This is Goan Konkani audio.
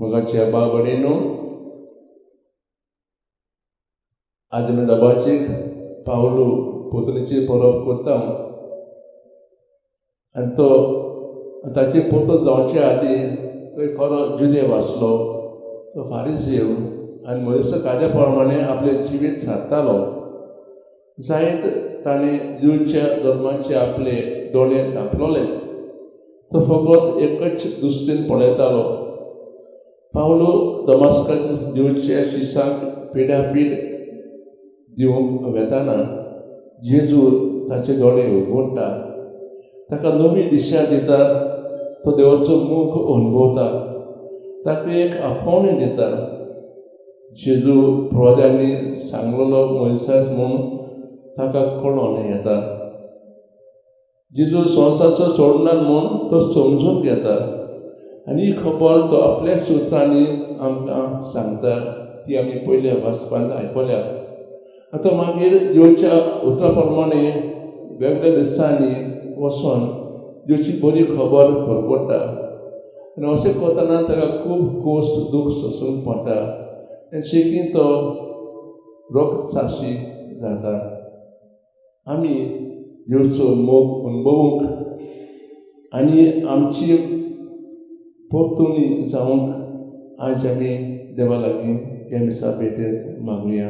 मोगाच्या बाबडीनो, आज आमी दबाजीक पावलू पोतणीची परब करता आनी तो ताची पोतो जावचे आदीं तो एक खरो जुदेव आसलो. तो फारीजेव आनी मोयजेच्या कायद्या प्रमाणे आपलें जिवीत सारतालो. जायत ताणें दिवच्या धर्माचे आपले दोळे धांपलोले. तो फकत एकच दुसरेन पळयतालो. पावलो दमास्काच्या दिवच्या शिसांक पिड्यापीड दिवंक वेताना जेजू ताचे दोळे उगडटा, ताका नवी दिशा दिता. तो देवाचो मुख अनुभवता, ताका एक आपोवणें दिता. जेजू प्रवाद्यांनी सांगलेलो मोयसास म्हूण ताका कळोन येता. जेजू संवसारचो सोडना म्हूण तो समजून घेता आनी ही खबर तो आपल्याच उतरांनी आमकां सांगता, ती आमी पयल्या वाचपांत आयकल्या. आतां मागीर देवच्या उतरा प्रमाणे वेगळ्या दिसांनी वचोन देवची बरी खबर खबर आनी अशें करतना ताका खूब कोश्ट दूख सोंसूंक पडटा आनी शेकी तो रक्त साक्षी जाता. आमी देवचो मोग अनुभवूंक आनी आमची परतुणी जावंक आज आमी देवा लागीं ह्या मिसा भेटेंत मागुया.